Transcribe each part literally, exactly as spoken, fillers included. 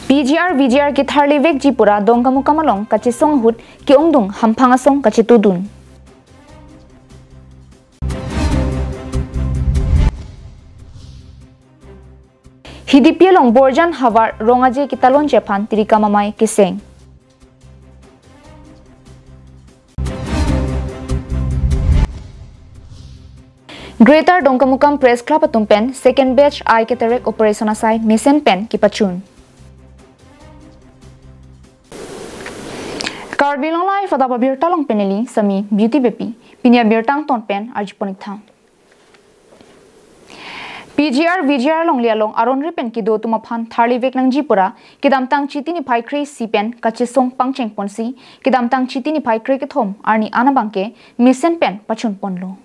P G R V G R ketharli vekji pura Dongkamukam along kachesong ahut ke-ongdung hamphang asong kachetudun. Hidipi along Borjan havar rong aje ketalonji aphan Tirikam amei keseng. Greater Dongkamukam Press Club atum pen second batch eye cataract operation asai mesen pen kepachun. Karbi Anglong Live adap abirta along pen neli Sami Beauty Beypi. Pini abirta angton pen arjupon-ik tha. P G R V G R alongle along aron-re pen kedo atum aphan tharli vek nangji pura kedamtang Chiti niphai kre-isi pen kachesong pangchengponsi kedamtang Chiti niphai kre-kethom arni an abangke mesen pen pachunponlo.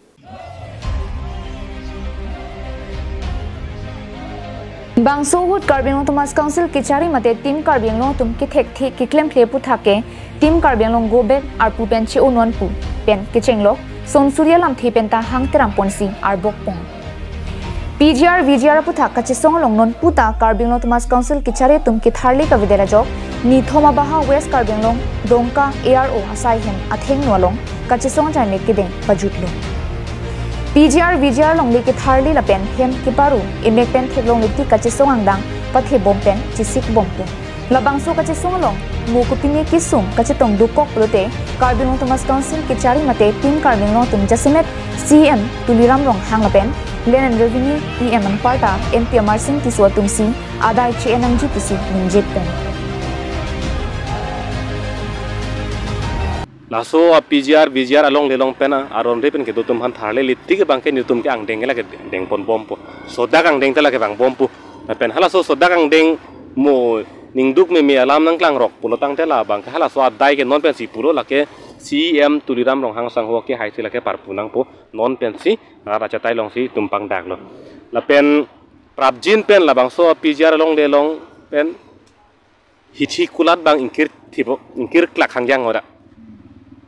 Bangso ahut Karbi Anglong Autonomous Council kechari mate Team Karbi Anglong atum kethekthe keklemkle aphuthak ke Team Karbi Anglong go back arpu pen che-o non pu pen kechenglok, son suri alamthe penta hang teramponsi arbokpon. P G R V G R aphuthak kachesong along non puta Karbi Anglong Autonomous Council kechari atum ketharli kavedet ajok, nithom abaha West Karbi Anglong Dongka A R O asai hem athengno along kachesong ajaimek kedeng pajutlo. P G R V G R alongle ketharli lapen hem keparu emek pen theklongle tik kachesong angdeng pathebom pen chesikbompo. Labangso kachesong along mo kopine kesung kachetong dokok pulote Karbi Anglong Autonomous Council kechari mate Team Karbi Anglong atum jasemet C E M Tuliram Ronghang lapen Land and Revenue E M anparta M P Amarsing Tisso atumsi adai che-en nangji pusi ningjepen. Laso a P G R V G R alongle along pen a aron-re pen kedo atum aphan tharli le tik abangke netum ke angdeng ke lake dengponbompo. Sodak angdeng ta lake vangbompo. Lapen halaso sodak angdeng mo ningduk meme alam nangklangrok pulo tangte labangke halaso adai ke non pensi pulo, lake C E M Tuliram Ronghang sangho ke haisi lake parpu nangpo, non pensi rat achatai alongsi itum pangdaklo. Lapen prapjin pen labangso a P G R alongle along pen hithi kulat abang ingkir thibo, ingkir klak hangjang ora.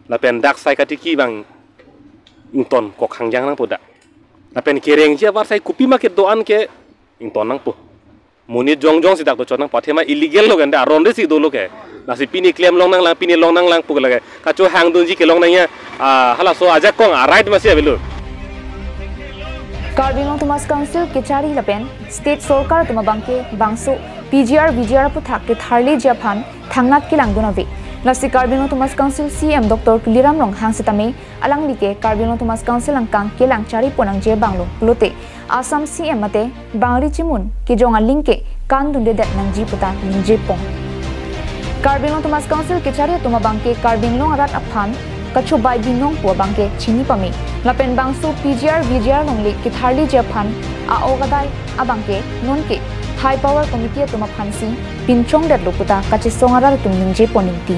Lapen dak sai katiki abang ingtonkok hangjang nangpo dak. Lapen kerengji abar sai kopima kedo-an ke ington nangpo. Monit jongjongsi dak dochot nangpo, athema illegal lo ke, ante aron-re si dolo ke. Lasi pini klemlong nanglang, pini long nanglang pu ke lake kachohangdunji kelong nangji, ah, halaso ajakong a right masi avelo. Karbi Anglong Autonomous Council kechari lapen State Sorkar atum abangke bangso P G R V G R aphuthak ketharliji aphan thangnat kelangdun ave. Lasi Karbi Anglong Autonomous Council C E M Doctor Tuliram Ronghang setame alangli ke Karbi Anglong Autonomous Council angkang kelang charipon nangji abanglo pulote Assam C E M mate bangri chimun kejong aling ke kandundedet nangji puta ningjepon. Karbi Anglong Autonomous Council kechari atum abangke Karbi Anglong arat aphan kachobai binong pu abangke chini pame. Lapen bangso P G R V G R alongle ketharliji aphan a-ok adai abangke nonke High Power Committee atum aphansi pinchongdetlo puta kachesong arat atum ningjepon ingti.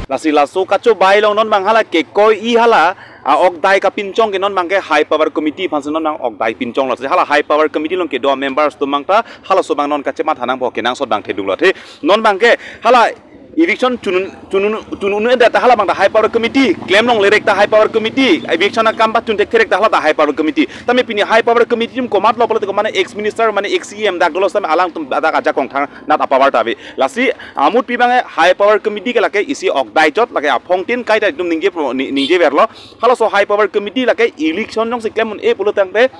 Lasi laso kachobai along non abang hala kekoi-i hala a-ok adai kapinchong ke non abangke High Power Committee aphansi non abang ok adai pinchonglo. Lasi hala High Power Committee along kedo members atum abang ta halaso abang non kachematha nangpo, kenangsot abang thedunglo. Athe non abangke hala eviction chunun, chunun, chunun-edet ta hala abang ta High Power Committee, klemlongle rek ta High Power Committee, eviction akam pachun thekthek rek ta hala ta High Power Committee. Tame pini High Power Committee atum komatlo pulote ko mane ex minister mane ex C E M dak dolo setame alangtum dak ajakong thangnat a-power ta ave. Lasi amutpi abangke High Power Committee ke lake isi ok adai chot, lake aphongtin kaita itum ningje pro-, ni-, ningjeverlo. Halaso High Power Committee lake election jongsi klem un-e pulo tangte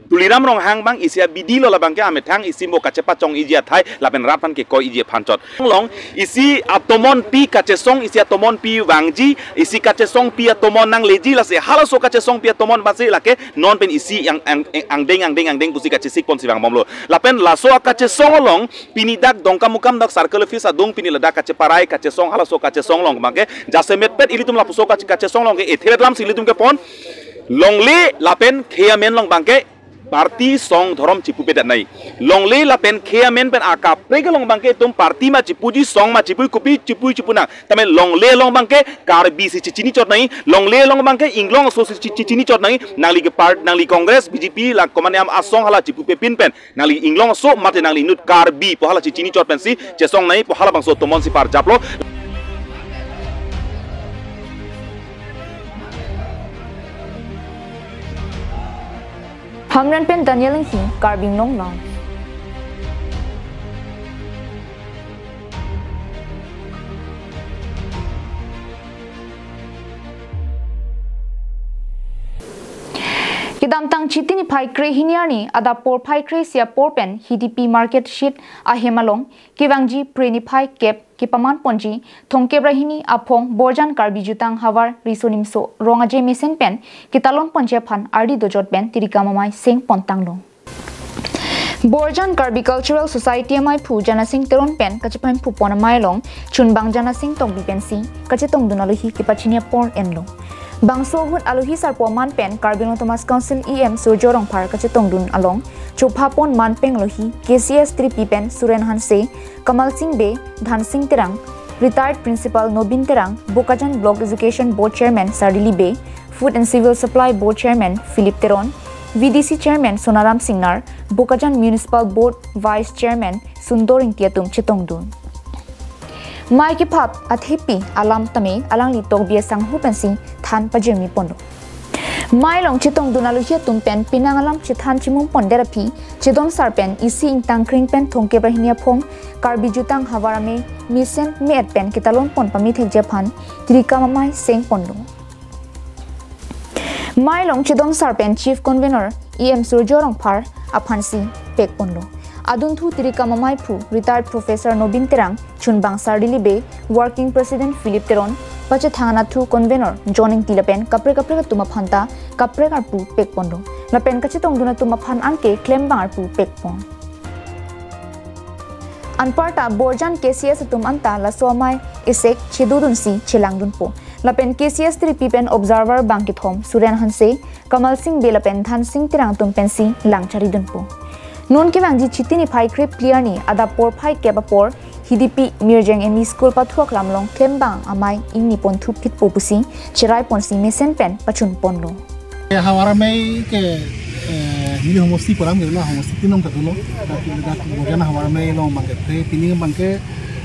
Tuliram Ronghang abang isi abidi lo, labangke amethang isi mo kachepachong-iji athai lapen rat aphan kekoi-iji aphan chot. Along isi atomonpi kachesong, isi atomonpi vangji, isi kachesongpi atomon nangleji, lasi halaso kachesongpi atomon abangsi lake non pen isi yang ang-, angdeng angdeng angdeng pusi kachesikponsi vangbomlo. Lapen laso akachesong along pini dak Dongkamukam dak circle office adung pini ladak kacheparai kachesong, halaso kachesong along abangke jasemetpet ilitum lapuso kache-, kachesong along ke ethe-et alamsi ilitum kepon. Longle lapen khei amen along abangke party song dhorom chipupedet nangji. Longle lapen khei amen pen akaprek along abangke itum party ma chipuji, song ma chipuji, kopi chipuji chipunang. Tame longle along abangke Karbi si chichini chot nangji. Longle along abangke Inglong aso si chi-, chichini chot nangji. Nangli ke part, nangli Congress, B J P, la komane am asong hala chipupepin pen nangli Inglong aso mate nangli inut Karbi pu hala chichini chot pensi chesong nangji pu halabangso atomon si parjaplo. Hamren pen Daniel Inghi, Karbi Anglong Live. Kedamtang Chiti niphai krehini arni adap porphai kre-isi apor pen Hidipi Market Shed ahem along kevangji Phre niphai kep kepaman ponji thomkep ra hini aphong Borjan Karbi Jutang Havar Riso Nimso Rong Aje mesen pen ketalon ponji aphan ardi dojot pen tirikam amei seng pontanglo. Borjan Karbi Cultural Society ameiphu Janasing Teron pen kachepamphu pon amei along chunbang Janasing Tokbi pensi kachetongdun alohi kepachini apor enlo. Bangso ahut alohi sarpo aman pen Karbi Anglong Autonomous Council E M Surjya Rongphar kachetongdun along chopha pon manpeng alohi K C S three P pen Suren Hanse, Kamal Singh Bey, Dhansing Terang, Retired Principal Nobin Terang, Bokajan Block Education Board Chairman Sardili Bey, Food and Civil Supply Board Chairman Philip Teron, V D C Chairman Sonaram Singnar, Bokajan Municipal Board Vice Chairman Sundor Ingti atum chetongdun. Mei kephap athepi alam tame alangli Tokbi asangho pensi than pajirmi ponlo. Mei along chetongdun alohi atum pen penang alam chethan chimum pondet aphi chedon sar pen isi ingtang kring pen thomkep ra hini aphong Karbi Jutang Havar Amei mesen me-et pen ketalon pon pamethekji aphan tirikam amei seng ponlo. Mei along chedon sar pen Chief Convener E M Surjya Rongphar aphansi pek ponlo. Adunthu tirikam ameiphu Retired Professor Nobin Terang, chunbang Sardili Bey, Working President Philip Teron, pachethang anatthu Convener John Ingti lapen kaprek kaprek atum aphanta kaprek arpu pek ponlo. Lapen kachetongdun atum aphan anke klembang arpu pek pon. Anparta Borjan K C S atum anta laso amei esek chedodunsi chelangdunpo. Lapen K C S three P pen observer bangkethom Suren Hanse, Kamal Singh Bey lapen Dhansing Terang atum pensi lang charidunpo. Non kevangji Chiti niphai kre-phli arni adap porphai kep apor Hidipi Mirjeng M E School pathu aklam along klembang amei ingni ponthu phitpo pusi cherai ponsi mesen pen pachun ponlo. Havar Amei ke, eh, neli homosti pu alam ke lo, homosti tin along ta dolo. Dak, dak Borjan Havar Amei along abangke, pining abangke,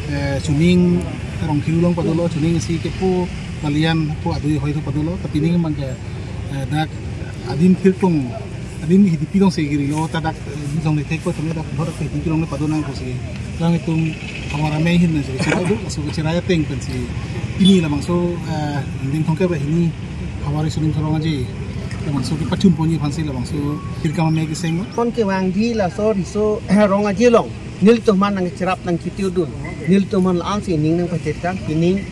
eh, Chuning Rongkhiu along padolo, Chuning isi kepu Kalian pu adui hoi thu padolo, ta pining abangke, eh, dak adim thirkong, adim Hidipi alongsi kiri lo, ta dak, eh, jong le thek ko tame dak bhot ke Hidipi along le padonang pusi. Alanglitum Havar Amei ahin nangsi cherai do, laso cherai ateng pensi pini labangso, eh, ingdeng thomkep ra hini Havar Riso Nimso Rong Aje labangso kepachun ponji aphansi labangso tirikam amei keseng lo. Pon kevangji laso riso rong aje along nelitum aphan nangcherap nangkitedun, nelitum aphan la-ansi ning nangpachetkang, pining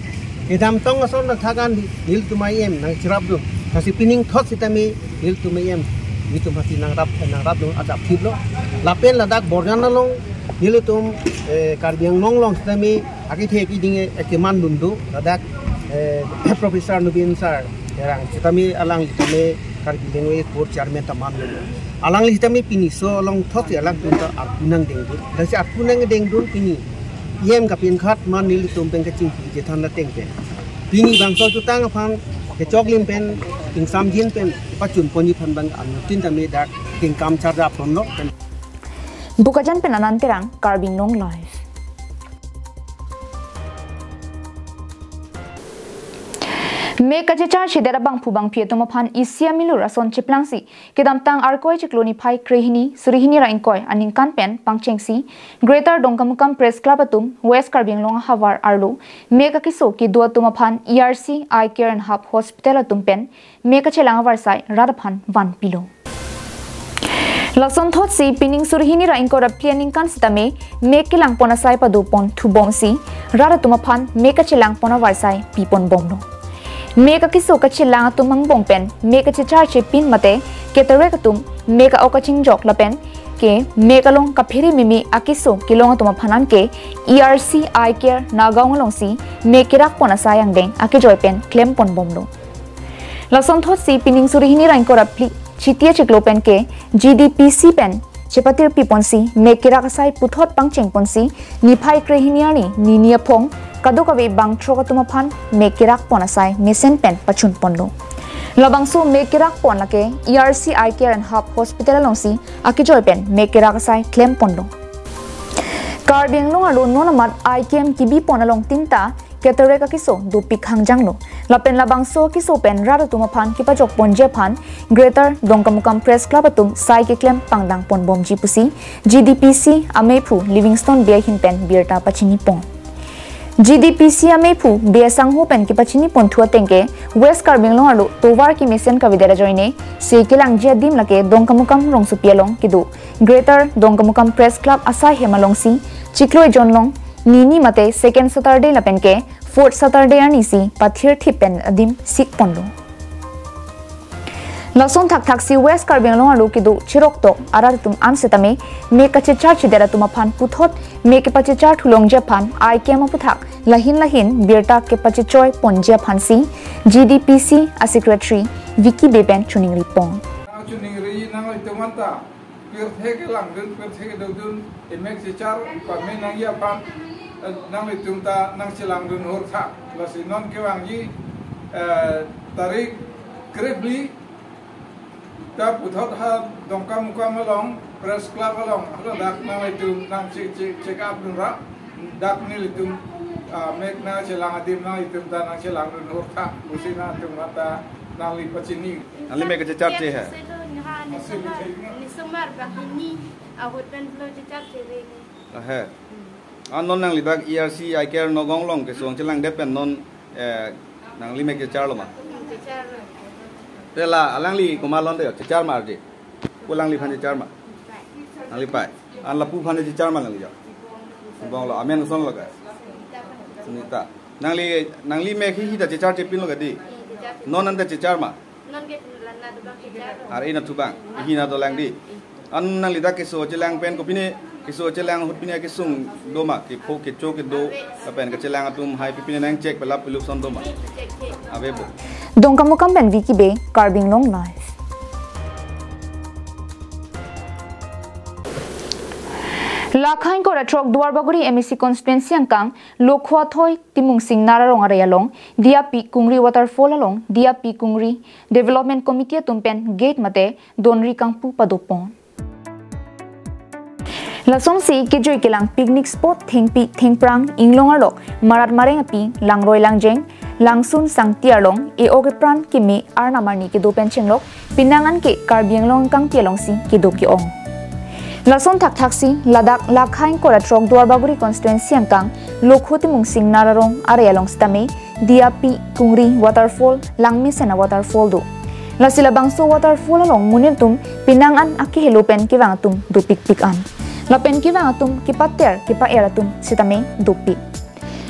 kedamtang ason nangthakan di, nelitum E M nangcherapdun. Lasi pining thot sitame nelitum E M nelitum aphansi nangrap, nangrapdun ajapthip lo. Lapen ladak Borjan along nelitum, eh, Karbi Anglong along sitame akethe keding, eh, kemandun do, ladak, eh, Professor Nobin sir Terang sitame alangli tame Karbi Language Board Chairman ta mandun. Alangli sitame pini so along thotsi alangtum ta arpu nangdengdun. Lasi arpu nangdengdun pini E M kapinkhat man nelitum pen kachingki chethan ateng pen. Pini bangso jutang aphan kechoklim pen, ingsamjin pen pachun ponji aphan abang anuttin tame dak tingkam charjap ponlo. Bokajan pen Anand Terang, Karbi Anglong Live. Mek kachechar chedet abangphu bangphi atum aphan isi amilur ason cheplangsi kedamtang Arkoi chiklo niphai krehini, suri hini ra ingkoi aningkan pen pangchengsi Greater Dongkamukam Press Club atum West Karbi Anglong ahavar arlo mek akeso kedo atum aphan E R C Eye Care and Heart Hospital atum pen mek kachelang avarsai rat aphan vanpilo. Lason thotsi pining suri hini ra ingkoi ra phli aningkan sitame mek kelang pon asai pado pon thubomsi rat atum aphan mek kachelang pon avarsai pi pon bomlo. Mek akeso kachelang atum angbong pen mek kachechar chepin mate cataract atum mek a-ok kachingjok lapen ke mek along kaphere meme akeso kelong atum aphan anke E R C Eye Care Nagaon alongsi mek kerak pon asai angdeng akejoi pen klem pon bomlo. Lason thotsi pining suri hini ra ingkoi ra phli Chiti achiklo pen ke G D P C pen chepatir pi ponsi mek kerak asai puthot pangcheng ponsi niphai krehini arni nini aphong kadokave bangthrok atum aphan mek kerak pon asai mesen pen pachun ponlo. Labangso mek kerak pon lake E R C Eye Care and Heart Hospital alongsi akejoi pen mek kerak asai klem ponlo. Karbi Anglong arlo non amat eye camp kebi pon along tinta cataract akeso dopik hangjanglo. Lapen labangso akeso pen rat atum aphan kepajok ponji aphan Greater Dongkamukam Press Club atum sai keklem pangdang pon bomji pusi G D P C ameiphu Livingstone Bey ahin pen birta pachini pon. G D P C amephu Bey Asangho pen kepachini ponthu ateng ke West Karbi Anglong arlo tovar kemesen kavedet ajoine se kelangji adim lake Dongkamukam rongsopi along kedo Greater Dongkamukam Press Club asai hem alongsi chiklo ejon along nini mate second Saturday lapen ke fourth Saturday arnisi pathir thip pen adim sik ponlo. Lason thakthaksi West Karbi Anglong arlo kedo chiroktok arat atum an setame mek kachechar chidet atum aphan puthot mek kepachechar thulongji aphan aikem aputhak lahin lahin birta kepachechoi ponji aphansi G D P C a Secretary Vicky Bey pen choningri pon. Nang choningri nanglitum anta pirthe kelangdun, pirthe kedodun, emek chechar pame nangji aphan, eh, nanglitum ta nangchelangdun hur tha. Lasi non kevangji, eh, tarik krepli ta puthot ha Dongkamukam along, Press Club along, haladak nanglitum nang check, check, check up dun ra, dak nelitum, ah, mek nangchelang adim nanglitum ta nangchelangdun hur tha, pusi nangtum ta nangli pachini. Nangli mek kachechar che hai? Selo nyaha ni sumar, ni sumar bang hini ahut pen blo chechar che re ni. Ahe. Hmm. An non nangli dak E R C I care Nagaon along keso chelangdet pen non, eh, nangli mek kacharlo ma? Hmm, kacharlo. Te la alangli komat lon de, kachechar ma arje? Ko alangliphan kachechar ma? Pai. Nangli pai. An lapu aphan kachechar ma nangli ja? Bong lo, amen kosonlo ka? Sunita. Nangli, nangli mek hi hi ta chechar chepinlo ka di? Hmm, kachechar. Non anta chechar ma? Non ke lana dobang kachar. Ar ina thubang, hi na dolang di. An nangli dak keso chelang pen kopine, keso chelang ahut pine kesung do ma, kepho kecho kedo, lapen kachelang atum hai pipine nang check pelap peluk son do ma? Ave bo. Dongkamukam pen Vicky Bey, Karbi Anglong Live. Lakha ingkoi ra throk Duarbagori M A C constituency angkang Lokho athoi Timung Singnar arong arai along, Diyapi Kungri Waterfall along, Diyapi Kungri Development Committee atum pen gate mate donri kangpu padopon. Lasonsi kejui kelang picnic spot thengpi thengphrang inglong arlok marat mareng api langroi langjeng, langsun sangti arlong, e-ok epran keme arnam arni kedo pen chenglok, penang an ke Karbi Anglong angkangpi alongsi kedo ke-ong. Lason thakthaksi ladak Lakha ingkoi ra throk Duarbagori constituency angkang Lokho Timung Singnar arong arai along sitame Diyapi Kungri Waterfall, langmesen a waterfall do. Lasi labangso waterfall along monit atum penang an akehelo pen kevang atum dopikpik an. Lapen kevang atum kepater kepa-er atum sitame dopik.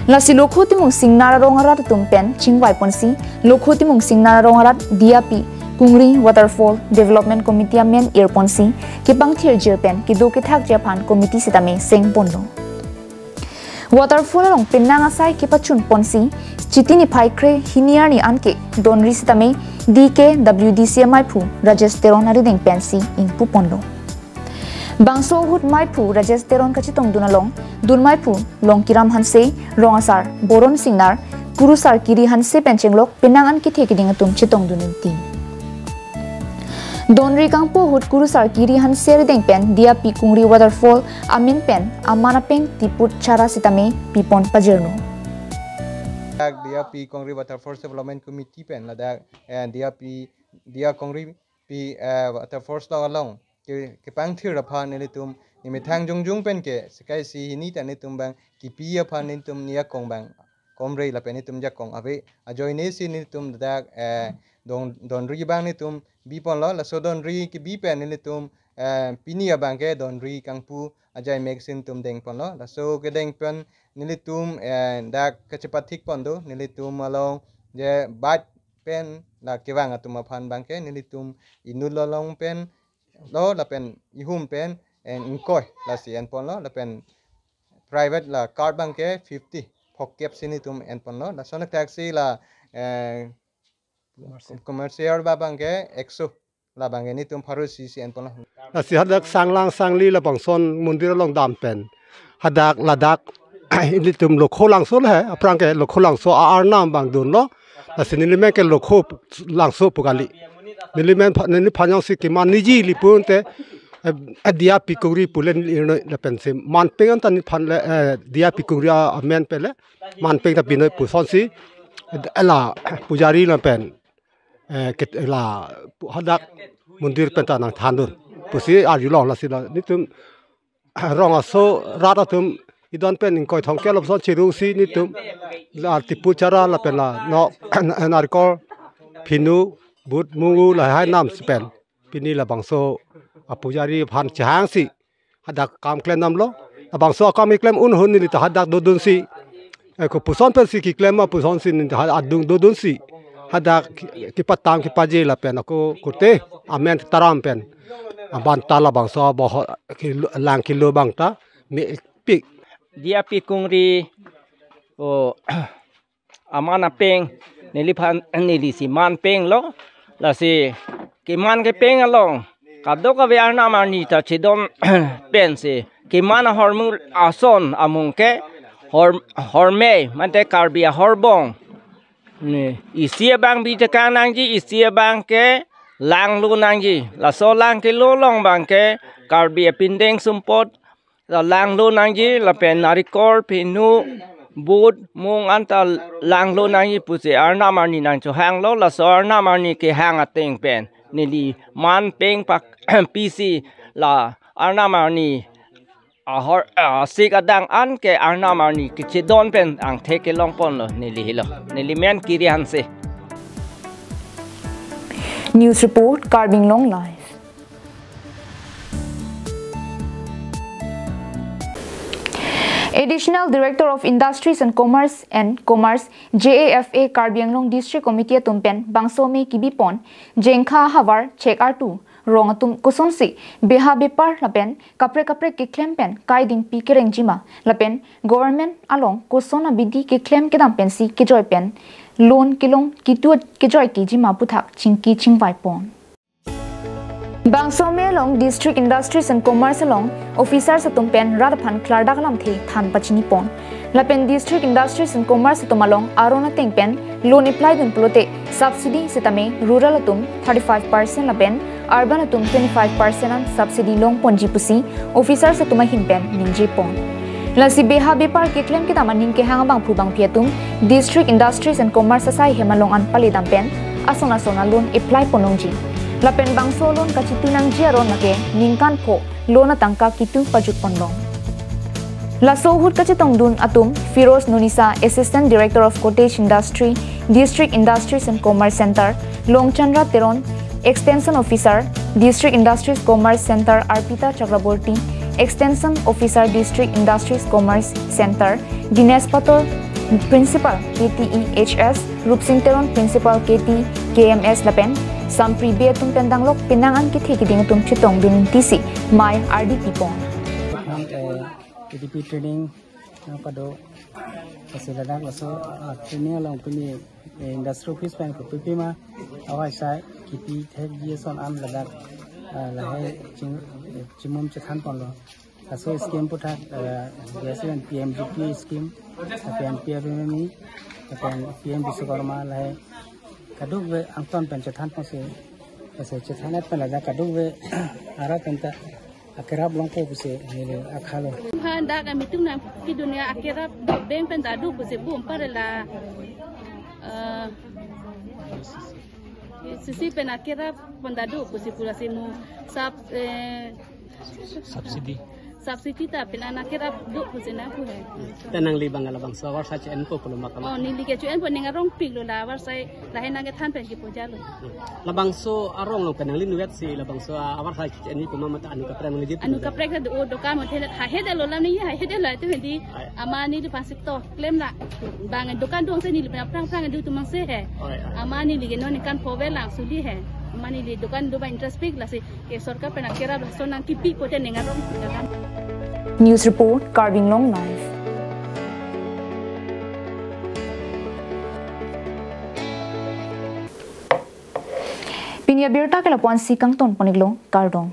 Lasi Lokho Timung Singnar arong arat atum pen chingvai ponsi, Lokho Timung Singnar arong arat Diyapi Kungri Waterfall Development Committee amen ir ponsi, kepangthir jir pen kedo kethakji aphan committee sitame seng ponlo. Waterfall along penang asai kepachun ponsi, Chiti niphai kre hini arni an ke donri sitame D K W D C amaiphu Rajesh Teron arideng pensi ingpu ponlo. Bangso ahut maiphu Rajesh Teron kachetongdun along, dun maiphu Longkiram Hanse, rong asar Boron Singnar, kurusar Kiri Hanse pen chenglok penang an kethe keding atum chetongdun inti. Donri kangpu ahut kurusar Kiri Hanse arideng pen Diyapi Kungri Waterfall amen pen aman apeng tiput chara sitame pipon pajirno. Dak Diyapi Kungri Waterfall Development Committee pen ladak, eh, Diyapi, Diya Kungri pi, eh, waterfalls along along ke, kepangthir aphan nelitum nemethang jongjung pen ke, sekai si hini ta nelitum bang kipi aphan nelitum niyak kong bang komre lapen nelitum jakong ave ajoine si nelitum dak, eh, don, donri bang nelitum bi ponlo, laso donri kebi pen nelitum, eh, pini abang ke donri kangpu ajai mek si nelitum deng ponlo, laso kedeng pen nelitum, eh, dak kachepathik pon do, nelitum along je bat pen la kevang atum aphan bang ke nelitum inut along pen lo lapen ihum pen, eh, ingkoi lasi en ponlo lapen private la card bang ke fifty, phokep si nelitum en ponlo. Lason thakthaksi la, eh, commercial, commercial ba bang ke ekso, labang ke nelitum pharo isi si en ponlo. Lasi hadak sanglang sangli labangson mondir along dam pen hadak ladak ilitum Lokho Langso le he, aphrang ke Lokho Langso a-arnam bang dunlo. Lasi neli men ke Lokho Langso pu kali. Neli men pha-, neli phanyong si keman niji li pun te, eh, eh, Diyapi Kungri pu le neli irnoi lapen si manpeng anta neli phan le, eh, Diyapi Kungri a-, amen pen le manpeng ta pinoi pusonsi, eh, la pujari lapen, eh, ket-, la pu-, hadak mondir pen ta nangthandun pusi arjulong. Lasi la nelitum rong aso rat atum idon pen ingkoi thomkep lapuson chirungsi nelitum la tipu chara lapen la no narikol, phinu, but, mungu lahai namsi pen pini labangso apujari aphan chehangsi hadak kam klem damlo. Labangso akam keklem un ahut neli ta hadak dodunsi, eh, kopuson pensi keklem ma pusonsi neli ta ha-, adung dodunsi hadak ki-, kepatang kepaji lapen ako korte amen taram pen abang ta labangso abohor kelo, lang kelo abang ta mepik. Dia pikung ri o aman apeng, neliphan, neli si man penglo, lasi keman kepeng along kadokave arnam arni ta chedon pensi keman ahormu ason amung ke hor-, hormei mate Karbi ahorbong. Ne, isi abang bitekang nangji, isi abang ke langlo nangji. Laso lang kelo along abang ke Karbi apindeng sumpot la langlo nangji, lapen narikol, phinu, but, mung anta langlo nangji pusi arnam arni nangchohanglo. Laso arnam arni kehang ateng pen neli man peng pak pisi la arnam arni ahor, ah, asik adang an ke arnam arni kechedon pen angthek kelong ponlo neli helo. Neli men Kiri Hanse. News report, Karbi Anglong Live. Additional Director of Industries and Commerce and Commerce, J A F A, Karbi Anglong District Committee atum pen bangso amei kebipon Jengkha ahavar Chek Artu rong atum kosonsi beha bepar lapen kaprek kaprek keklem pen kaidingpi kerengjima lapen government along koson abidi keklem kedam pensi kejoi pen loan kelong kitu kejoi kejima aputhak chingki chingvaipon. Bangso amei along District Industries and Commerce along officers atum pen rat aphan klardak alamthe than pachinipon. Lapen District Industries and Commerce atum along aron ateng pen loan apply dun pulote subsidy sitame rural atum thirty-five percent lapen urban atum twenty-five percent an subsidy longponji pusi officers atum ahin pen ningjepon. Lasi beha bepar keklem kedam aning kehang abangphu bangphi atum District Industries and Commerce asai hem along an paledam pen ason ason a loan apply pon longji. Lapen bangso loan kachitu nangji aron lake ningkan pho loan atangka kitu pajut ponlong. Laso ahut kachetongdun atum Firoz Nunisa, Assistant Director of Cottage Industry, District Industries and Commerce Center, Longchandra Teron, Extension Officer, District Industries Commerce Center, Arpita Chakraborty, Extension Officer, District Industries Commerce Center, Dinesh Pator, Principal, K T E H S, Rupsing Teron, Principal, K T K M S lapen Sampri Bey atum pen danglok penang an kethe keding atum chetongdun tisi amei ardi pipon. Nang, eh, K T P training nangpado, kasi ladak laso, ah, training along pini, eh, industry office pen kopipi ma ahavar asai kipi thekji ason an ladak, ah, lahai ching, eh, chimum chethan ponlo. Laso scheme aputhak, eh, biasi pen P M G P scheme, lapen P M M E, lapen P M Vishwakarma lahai kadokave angton pen chethan ponsi, ese chethan et pen ladak kadokave arat pen ta akerap longpo pusi neli akhalo. Phan dak amitum nangkedunia akerap bank pen ta do pusi bum parela, eh, C C pen akerap pen ta do pusi pura simu sab, eh, subsidy. Subsidy ta pina akerap do pusi nangpu he. Ta nangli abang labangso ahavar asai che-enpo pulo ma kama? Oh, neli ke che-enpo, ning arongpiklo la ahavar asai lahai nangkethan pen kipujalo. Labangso arong along pen nangli inutvet si labangso ahavar asai che-enpo ma mate anu kaprek nangji? Anu kaprek ta do, dokan mate hahedetlo la ni, hahedetlo itu di. Ai. Amat neli pasi to klem la. Bang dokan dong si neli pina prang prang do atum angse he. Ai, ai. Amat neli ke non ningkan pho ave lang suli he. Amat neli dokan do abang interest pik lasi ke sorkar pen akerap lason nangkipi pote ning arong. News report, Karbi Anglong Live. Pini abirta ke lapu-an si kangton pon-iklo, kardom.